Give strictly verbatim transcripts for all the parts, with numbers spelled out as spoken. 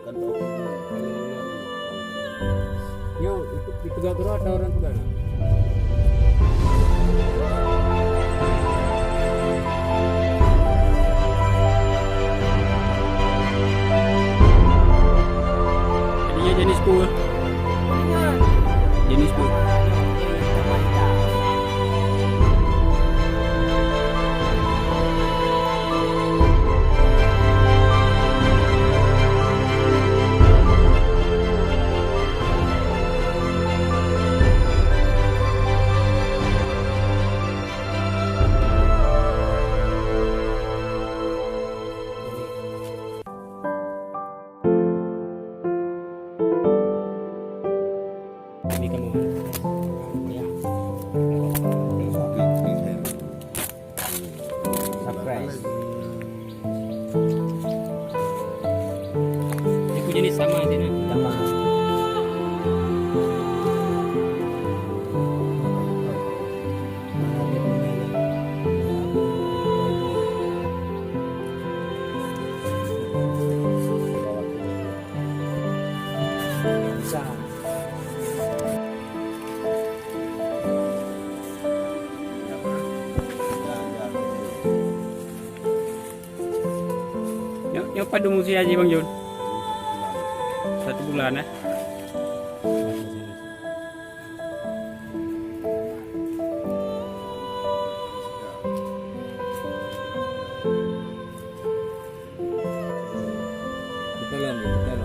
Nyoe, itu, itu gak gerak ada orang pegang. Jadi, ya, jenis ku. Jenis ku. Ini kamu. Ya. Surprise. Ini punya ni sama sini. Sama. Nyoe, nyoe padum usia jih, Bang Jun? Satu bulan, eh? Betul kan, betul kan?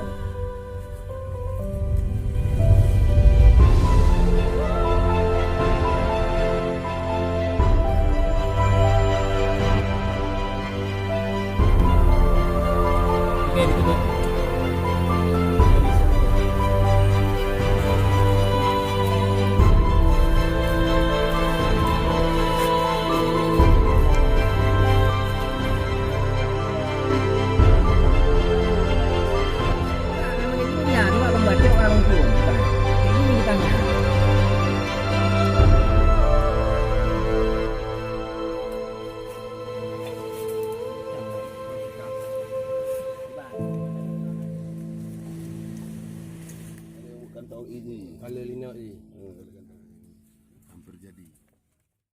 Oke, ditutup. Bukan tahu ini. Kalau lina i. Hmm.